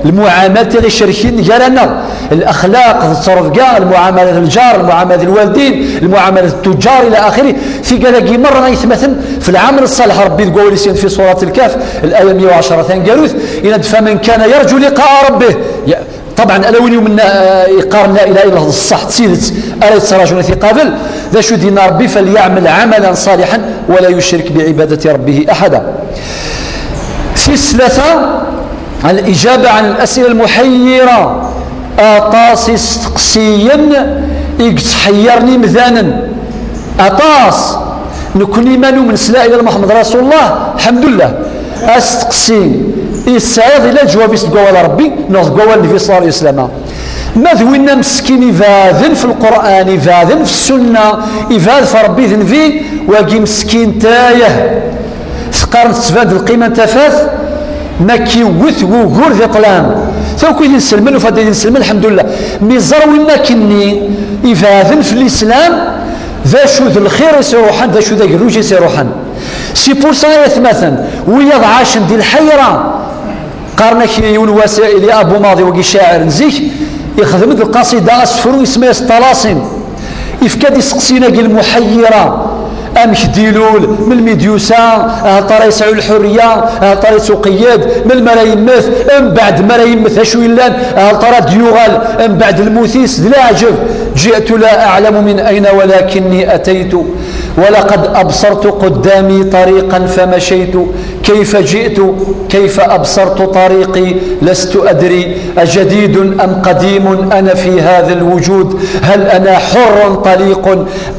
lmuɛamalat i ɣ-icerken gar-aneɣ, laxlaq d ttrebga, lmuɛamalat d lǧar, lmuɛamalat d lwaldin, lmuɛamalat d ttuǧar ila axirih. Tigal-agi merra ay atmaten, في العمل الصالح, Ṛebbi deg wawal-is fi surat Lkahf, laya meyya u ɛecṛa taneggarut, yenna-d: فمن كان يرجو لقاء ربه. Ya, ṭabɛen, ala win yumnen, eh, yeqqaren la ilaha illallah d ṣṣeḥ, d tidet, ara yettraǧun ad t-iqabel. D acu d-yenna Ṛebbi: فليعمل عملا صالحا ولا يشرك بعبادة ربه أحدا. Tis tlata, الإجابة عن الأسئلة المحيرة. Aṭas isteqsiyen i yettḥeyyiren imdanen. Aṭas. Nekni ma numen s la ilaha illa Muḥemmed Rasulullah, lḥemdullah. Asteqsi i tesɛiḍ ila lǧwab-is deg wawal Ṛebbi neɣ deg wawal Nnbi ṣalla Llahu ɛalayhi wa sallam. Ma d winna meskin ibeɛden f Lqur'an, ibeɛden f Ssunna, ibɛed f Ṛebbi d Nnbi, wagi meskin tayeh. Teqqaren tettban-d lqima n tafat, ma k-iwwet wugur di ṭṭlam. Tawk wid inselmen, ufad inselmen, lḥemdullah. Mi ẓer winna akenni ibeɛden f lislam, d acu d lxir i s-iruḥen, d acu d agerruj i s-iruḥen. C'est pour ça ay atmaten, wiyaḍ ɛacen di lḥeyra. Qqaren-ak yiwen wass, ili Abu Maḍi, wagi ccaaɛir n zik, ixdem-d lqasida, asefru, isemma-yas Ṭṭalasin. Ifka-d iseqsiyen-agi lmuḥeyyira, amek d-ilul, melmi d-yusa, ahat ara yesɛu lḥurriya, ahat ara yettuqeyyed, melmi ara yemmet, mbeɛd mi ara yemmet, acu yellan, ahat ara d-yuɣal mbeɛd lmut-is, d leɛǧeb. جئت لا أعلم من أين ولكني أتيت، ولقد أبصرت قدامي طريقا فمشيت، كيف جئت، كيف أبصرت طريقي، لست أدري، أجديد أم قديم أنا في هذا الوجود، هل أنا حر طليق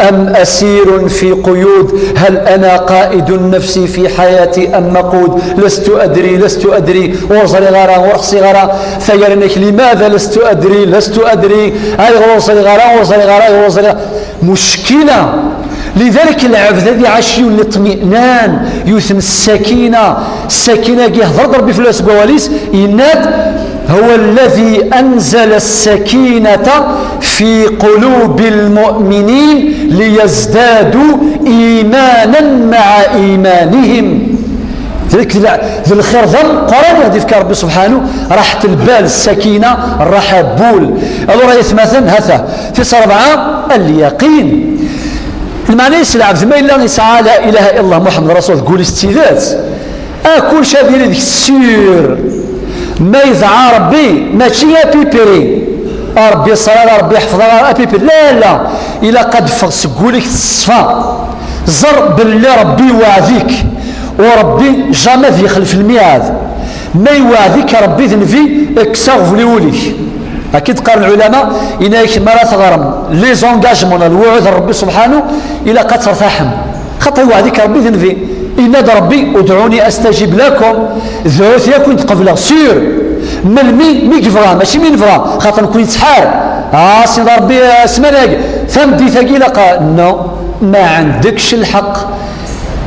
أم أسير في قيود، هل أنا قائد نفسي في حياتي أم مقود، لست أدري، لست أدري، ur ẓriɣ ara, ur ḥṣiɣ ara, taggara-inek, لماذا لست أدري، لست أدري, ayɣer ur ẓriɣ ara, ur ẓriɣ ara, ayɣer ur ẓriɣ. Muckila. Lidalik, lɛebd ad iɛac yiwen n liṭminan, yiwet n ssakina. Ssakina-agi, ihder-d Ṛebbi fell-as deg wawal-is, yenna-d: هو الذي أنزل السكينة في قلوب المؤمنين ليزدادوا إيمانا مع إيمانهم. D lxir d ameqqran i ɣ-d-ifka Ṛebbi subḥanu, raḥet lbal, ssakina, ṛṛaḥa n wul. Alors ay atmaten, hata, tis ṛebɛa, alyaqin. Lmeɛna-is, lɛebd ma yella yesɛa la ilaha illallah Muḥemmed Rasul deg wul-is d tidet, a, kullec ad yili deg-s sûr. Ma yedɛa Ṛebbi, mačči apipiri. A Ṛebbi ṣṣer ara, Ṛebbi ḥfeḍ ara, apipiri. La, la. Ilaq ad d-teffeɣ seg wul-ik teṣfa. Ẓer belli Ṛebbi iweɛɛed-ik, u Ṛebbi jamais ad yexlef lmiɛad. Ma iweɛɛed-ik Ṛebbi d Nnbi, kkes aɣbel i wul-ik. Akka i d-qqaren lɛulama, yenna-ak mi ara teɣrem les engagements, lewɛud n Ṛebbi subḥanu, ilaq ad tertaḥem. Xaṭer iweɛɛed-ik Ṛebbi d Nnbi. Yenna-d Ṛebbi: ادعوني أستجب لكم. Dɛut-iyi ad kent-qebleɣ, sûr. Melmi? Mi yebɣa, mačči mi nebɣa. Xaṭer nekkni nettḥar. Ah, Sidi Ṛebbi, ssmana-agi, tameddit-agi ilaq a-, non, ma ɛendekx lḥeqq.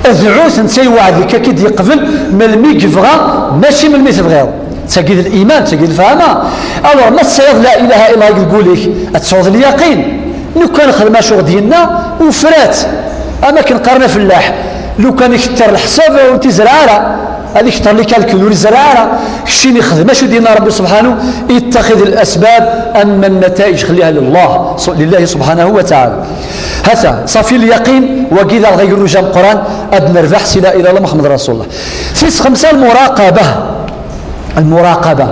Dɛut, netta iweɛɛed-ik ad k-id-yeqbel melmi yebɣa, mačči melmi tebɣiḍ. Tagi d liman, tagi d lfahma. Alors, ma tesɛiḍ la ilaha illallah deg wul-ik, ad tesɛuḍ lyaqin. Lukan xdem acu ɣ-d-yenna, ufrat. Am akken qqaren afellaḥ, lukan iketter leḥsab ur t-izerreɛ ara, ad iketter les calculs ur izerreɛ ara. Keččini xdem acu d-yenna Ṛebbi subḥanu, اتخذ الأسباب, أما النتائج خليها لله، لله سبحانه وتعالى. Hata, ṣafi, lyaqin, wagi d aɣ-, d agerruj ameqqran, ad nerbeḥ si la ilaha illallah Muḥemmed Rasulullah. Tis xemsa, lmuraqaba. Lmuraqaba.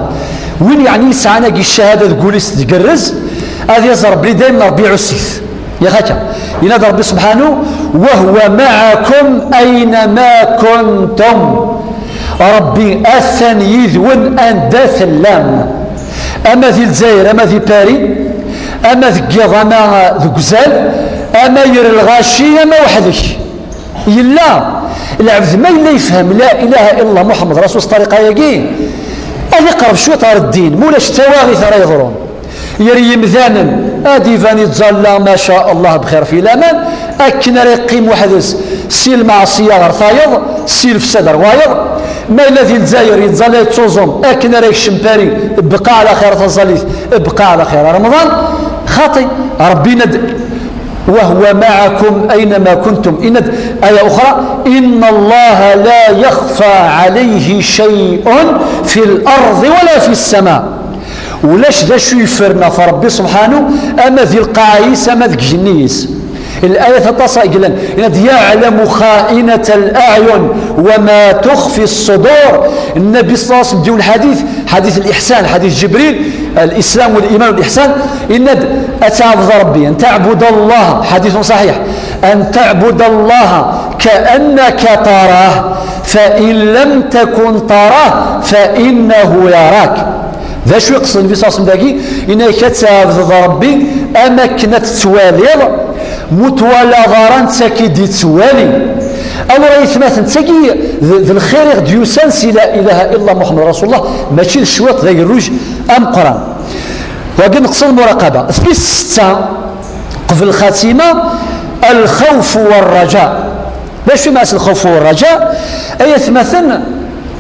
Win yeɛni yesɛan agi ccahada deg wul-is tgerrez, ad iẓer belli dayem Ṛebbi iɛuss-it. Yak akka. Yenna-d Ṛebbi subḥanu: وهو معكم أينما كنتم. Ṛebbi atan yid-wen anda tellam. Ama di Lezzayer, ama di Paris, ama deg yiḍ, ama deg uzal, ama ger lɣaci, ama weḥd-k. Yella, Lɛebd ma yella yefhem la ilaha illallah Muḥemmed Rasul s ṭṭariqa-agi, ad iqerreb cwiṭ ɣer ddin, ma ulac tawaɣit ara yeḍrun. Yer yimdanen, ad iban ittẓalla, ma ca Allah, bxir fi laman, akken ara yeqqim weḥd-s si lmeɛṣiya ɣer tayeḍ, si lefsad ɣer wayeḍ. Ma yella di Lezzayer, yettẓalla yettuẓum, akken ara yekcem Paris, bqa ɛla xir taẓallit, bqa ɛla xir Remḍan. Xaṭi, Ṛebbi yenna-d, وهو معكم أينما كنتم. Yenna-d aya uxra, إن الله لا يخفى عليه شيء في الأرض ولا في السماء. Ulac d acu yefren ɣef Ṛebbi subḥanu, ama di lqaɛa-is, ama deg igenni-is. Lɛayat aṭas ay yellan, yenna-d, يعلم خائنة الأعين وما تخفي الصدور. Nnabi ṣalla Llahu ɛalayhi wa sallam, deg yiwen lḥadit, حديث الإحسان, حديث جبريل, الإسلام والإيمان والإحسان, yenna-d ad tɛebdeḍ Ṛebbi, أن تعبد الله, حديث صحيح, أن تعبد الله كأنك تراه، فإن لم تكن تراه فإنه يراك. D acu iqsed Nnabi ṣalla Llahu ɛalayhi wa sallam dagi? Yenna-ak ad tɛebdeḍ Ṛebbi am akken ad t-tettwaliḍ, mu twalaḍ ara netta ki d-ittwali. Alors ay atmaten, d tagi d, d lxir i ɣ-d-yusan si la ilaha illallah Muḥemmed Rasulullah, mačči d cwiṭ, d agerruj ameqqran. Wagi neqsed muraqaba. Tis setta, qbel lxatima, الخوف والرجاء. D acu i meɛna lxawf u rraǧa? Ay atmaten,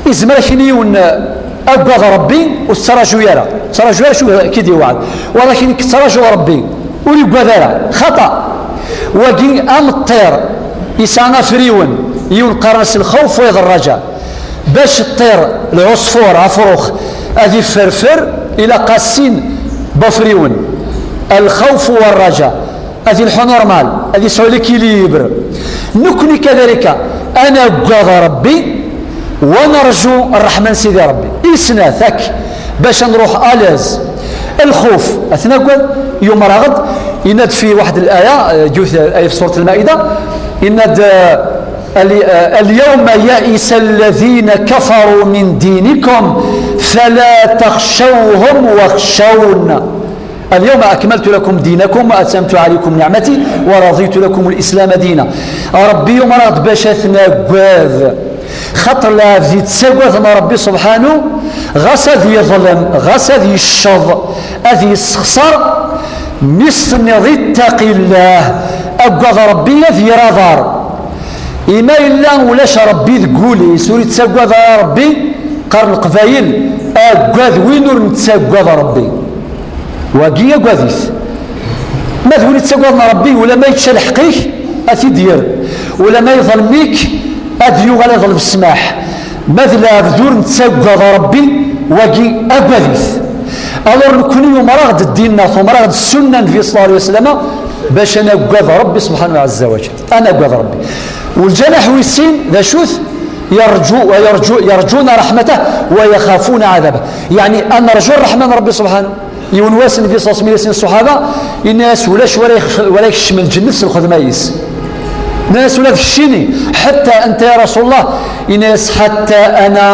izmer ad k-yini yiwen, eh, agad Ṛebbi, ur tettraǧu ara. Tettraǧu ara acu k-id-iwɛed. Walakin tettraǧu Ṛebbi, ur yuggad ara. Xaṭa. Wagi am ṭṭir, yesɛa afriwen, yiwen qqaren-as lxawf, wayeḍ rraǧa. Bac ṭṭir, lɛuṣfur, afrux, ad ifferfer, ilaq-as sin n wafriwen. Lxawf u rraǧa. Ad ilḥu normal, ad yesɛu l'équilibre. Nekni kadalika, ad nagad Ṛebbi, wa nerǧu ṛṛeḥma n Sidi Ṛebbi. I snat, ak, bac ad nruḥ à l'aise. Lxuf, ad t-nagad, yumer-aɣ-d, yenna-d fi waḥed laya, eh, yiwet, eh, aya fi surat Lmaida, yenna-d, eh, ال-، eh, اليوم يئس الذين كفروا من دينكم فلا تخشوهم واخشون. اليوم أكملت لكم دينكم وأتممت عليكم نعمتي ورضيت لكم الإسلام دينا. Ṛebbi yumer-aɣ-d bac ad t-nagad. Xaṭer lɛebd yettagad n Ṛebbi subḥanu, ɣas ad yeḍlem, ɣas ad yecceḍ, ad yessexṣer, mi s-tenniḍ ittaqi llah, agad Ṛebbi, ad yerr aḍar. Imi yella ulac Ṛebbi deg wul-is, ur yettagad ara Ṛebbi, qqaren Leqbayel, agad win ur nettagad Ṛebbi. Wagi agad-it. Ma d win yettagaden Ṛebbi, ulamma yečča lḥeqq-ik, ad t-id-yerr. Ulamma yeḍlem-ik, ad yuɣal iḍleb ssmaḥ. Ma d lɛebd ur nettagad Ṛebbi, wagi agad-it. Alors nekni yumer-aɣ-d ddin-nneɣ, tumer-aɣ-d ssunna n Nnbi ṣalla Llahu ɛalayhi wa sallam, bac ad nagad Ṛebbi subḥanahu ɛazza wa jal. Ad nagad Ṛebbi. Lǧanaḥ wis sin, d acu-t? يرجو، ويرجو، يرجون رحمته ويخافون عذابه. Yeɛni ad nerǧu ṛṛeḥma n Ṛebbi subḥanahu. Yiwen wass Nnbi ṣalla Llahu ɛalayhi wa sallam, ṣṣuḥaba, yenna-yas ulac wala yex-, wala yekcem lǧennet s lxedma-is. Nnan-as ula d keččini, حتى أنت يا رسول الله. Yenna-yas حتى أنا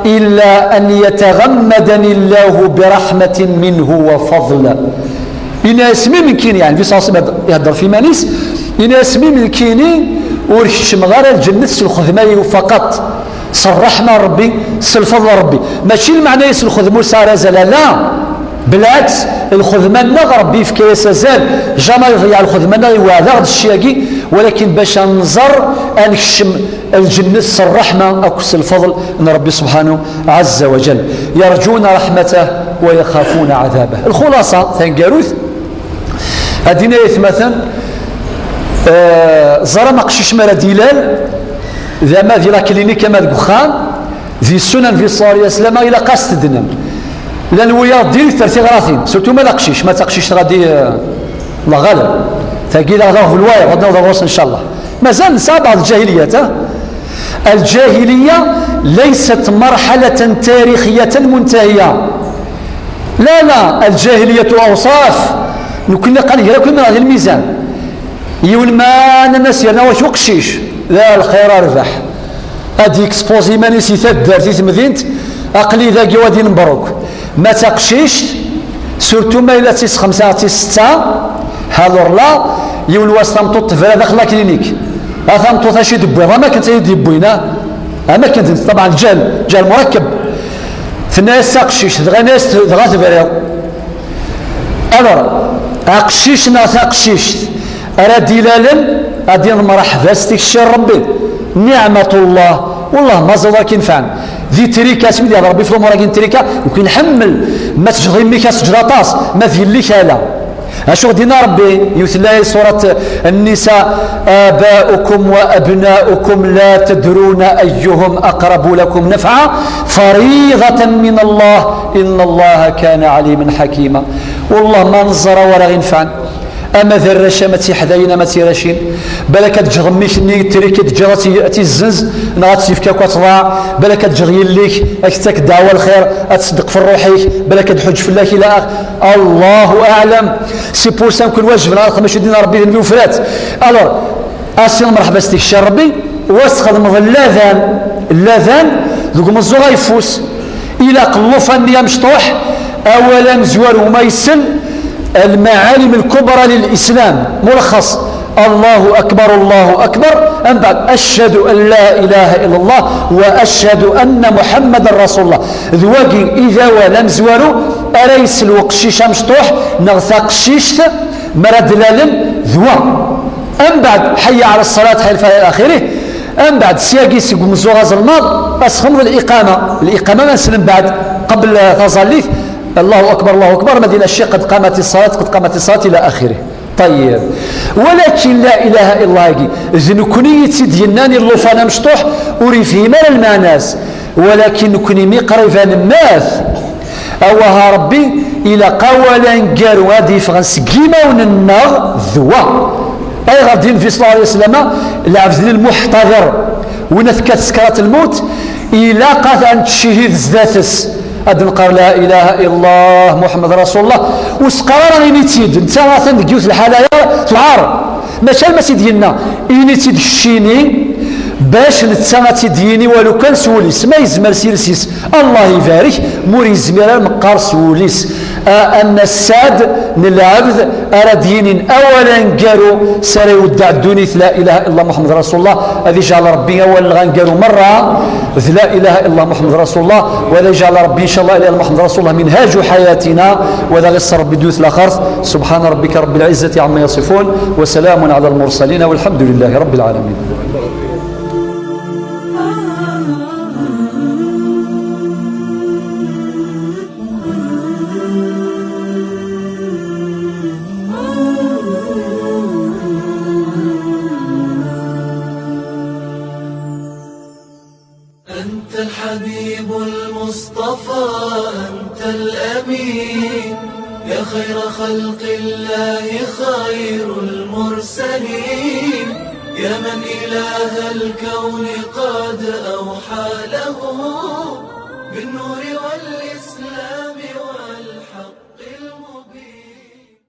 إلا أن يتغمدني الله برحمة منه وفضل. Yenna-yas mi nekkini, yeɛni Nnbi ṣalla Llahu ɛalayhi wa sallam ihedder f iman-is, yenna-yas mi nekkini ur keččmeɣ ara lǧennet s lxedma-iw faqat, s ṛṛeḥma n Ṛebbi, s lfeḍl n Ṛebbi. Mačči lmeɛna-is lxedma ur tesɛi ara azal, ala. Belɛeks, lxedma-nneɣ Ṛebbi yefka-yas azal, jamais iḍeyyeɛ lxedma-nneɣ, iweɛd-aɣ-d cci-agi, walakin bac ad nẓer ad nekcem lǧennet s ṛṛeḥma akked s lfeḍl n Ṛebbi subḥanahu ɛazza wa jal. يرجون رحمته ويخافون عذابه. Lxulaṣa taneggarut, ad d-iniɣ i atmaten, eh, ẓer am aqcic mi ara d-ilal, d ama di la clinique ama deg uxxam, di ssunan Nnbi ṣalla Llahu ɛalayhi wa sallam, ilaq-as teddnem. Llan wiyaḍ direct ar tiɣratin, surtout ma d aqcic, ma d taqcict ɣadi, eh, Allah ɣaleb. Tagi d aɣ-, d aɣbel wayeḍ, ad naweḍ ɣur-s, ncallah. Mazal nesɛa baɛḍ lǧahiliyat, ha? الجاهلية ليست مرحلة تاريخية منتهية. لا، لا، الجاهلية أوصاف. Nekkni qqaren gar akk iman di lmizan. Yiwen ma nnan-as yerna wak uqcic, d lxir a rrbeḥ. Ad yexpozi iman-is i taddart, i temdint, aql-i dagi wa din mebruk. Ma d taqcict, surtout ma yella d tis xemsa, d tis setta, alors là, yiwen wass tameṭṭut tebra daxel la clinique. A tameṭṭut acu i d-wwiḍ, am akken i d-yewwin, ah? Am akken, ṭabɛen, lǧahl, lǧahl murakkeb. Tenna-yas taqcict, dɣa yenna-yas dɣa tebriḍ. Alors, aqcic neɣ taqcict ara d-ilalen, ad d-yiniḍ mreḥba s tikci n Rebbi. Niɛmatullah, wallah ma ẓer akken fɛen. Di trika, asmi d-yehder Rebbi f lumuṛ-agi n trika, nekk nḥemmel ma teǧǧeḍ i mmi-k ad teǧǧeḍ aṭas, ma d yelli-k ala. Acu ɣ-d-yenna Rebbi, yiwet n laya, surat Nnisa: "آباؤكم وأبناؤكم لا تدرون أيهم أقرب لكم نفعا فريضة من الله إن الله كان عليما حكيما." Wallah ma neẓra wara ɣ-inefɛen. Ama d arrac, ama d tiḥdayin, ama d tiracin. Balak ad ǧǧeɣ mmi-k-nni, trik i d-ǧǧeɣ ad tt-, ad tt-izzenz, neɣ ad tt-yefk akk ad tḍaɛ. Balak ad ǧǧeɣ yelli-k, ad k-tettak ddeɛwa lxir, ad tṣeddeq f ṛṛuḥ-ik, balak ad tḥuǧǧ fell-ak ila ax-, Allahu aɛlam. C'est pour ça, mkul wajeb neɣ ad nexdem acu d-yenna Rebbi d nnbi ufrat. Alors, asin mreḥba s tikci n Rebbi, wa txedmeḍ lladan, lladan deg umeẓẓuɣ ayeffus. Ilaq llufan-nni amecṭuḥ, awal amezwaru ma yessen المعالم الكبرى للإسلام، ملخص: الله أكبر، الله أكبر، أم بعد: أشهد أن لا إله إلا الله وأشهد أن محمدا رسول الله. D wagi i d awal amezwaru ara yesel uqcic amecṭuḥ neɣ taqcict mi ara d-lalen d wa. Am beɛd, حي على الصلاة، حي الفلاح إلى آخره. Am beɛd, syagi seg umeẓẓuɣ azelmaḍ, ad txedmeḍ liqama. Liqama ma neslen beɛd, qbel taẓallit: الله أكبر، الله أكبر، ma d-yenna cci: "قد قامت الصلاة، قد قامت الصلاة" إلى آخره. Ṭayyeb. Walakin la ilaha illallah-agi, d nekni i tt-id-yennan i llufan amecṭuḥ, ur yefhim ara lmeɛna-s. Walakin nekni mi qrib ad nemmet, awah a Rebbi, ilaq awal aneggaru ad d-yeffɣen seg yimawen-nneɣ d wa. Ayɣer d-yenna Nnbi صلى الله عليه وسلم: "العبد المحتضر، win ad tekkat sekrat lmut, ilaq ad nettcehhid zdat-s, ad d-neqqar: لا إله إلا الله محمد رسول الله." Ur s-qqar ara: "Ini-tt-id." Netta atan deg yiwet lḥala-ya tuɛar. Mačči alma s-id-yenna: "Ini-tt-id keččini", bac netta ad tt-id-yini walu kan s wul-is, ma yezmer s yiles-is. Allah ibarek, ma ur yezmir ara meqqar s wul-is. A, ama ssad n lɛebd ara d-yinin awal aneggaru s ara iweddeɛ ddunit: "La ilaha illallah Muḥemmed Rasulullah." Ad ijeɛl Rebbi awal aneggaru merra d "La ilaha illallah Muḥemmed Rasulullah", wa ad ijeɛl Rebbi, إن شاء الله، "La ilaha illallah Muḥemmed Rasulullah" منهاج حياتنا, wa ad aɣ-iṣṣer Rebbi ddunit laxert. سبحان ربك رب العزة عما يصفون، وسلام على المرسلين، والحمد لله رب العالمين. أنت الحبيب المصطفى، أنت الأمين، يا خير خلق الله، خير المرسلين، يا من إله الكون قد أوحى له بالنور والإسلام.